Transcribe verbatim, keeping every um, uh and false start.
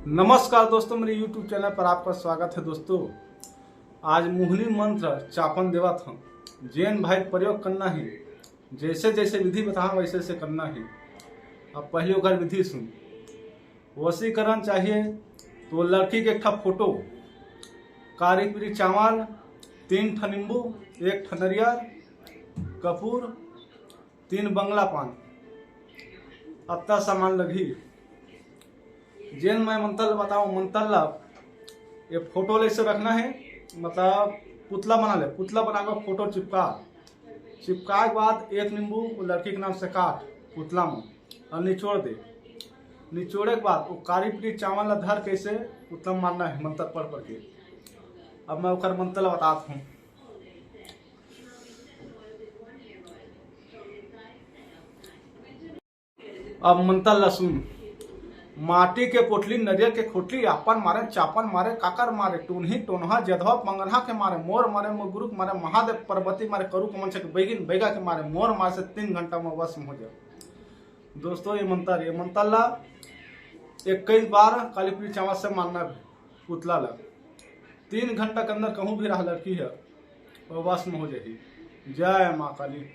नमस्कार दोस्तों, मेरे YouTube चैनल पर आपका स्वागत है। दोस्तों, आज मोहनी मंत्र चापन देवत हूँ। जेन भाई प्रयोग करना ही, जैसे जैसे विधि बताहा वैसे वैसे करना ही। अब पहले ओकर विधि सुन। वशीकरण चाहिए तो लड़की के एक ठा फोटो, कारी पीरी चावल, तीन ठा नींबू, एक ठा नरियर, कपूर, तीन बंगला पान, अत्ता सामान लगही। जेन मैं मंत्र बताऊँ, मंत्र ला ये फोटो ले से रखना है, मतलब पुतला बना ले, पुतला बना के फोटो चिपका, चिपकाए के बाद एक नींबू वो लड़की के नाम से काट पुतला में और निचोड़ दे। निचोड़े के बाद वो कारी पीरी चावल ला धर के ऐसे पुतला में मारना है मंत्र पढ़ पढ़ के। अब मैं ओकर मंत्र ला बतात हूँ। अब मंत्र ला सुन। माटी के पोटली, नरियर के खोटली, आपन मारे, चापन मारे, काकर मारे, टोनही, टोनहा, जधवा, पंगनहा के मारे, मोर मारे, मुगुरु के मारे, महादेव, पार्वती मारे, करू कमल से बैगिन, बैगा के मारे, मोर मारे से तीन घंटा में वश में हो जाए। दोस्तों, ये मंत्र, ये मंत्र ला इक्कीस बार काली पीली चावल से मारना है पुतला ला। तीन घंटा के अंदर कहूँ भी रहा लड़की है, वो वश में हो जाही। जय माँ काली।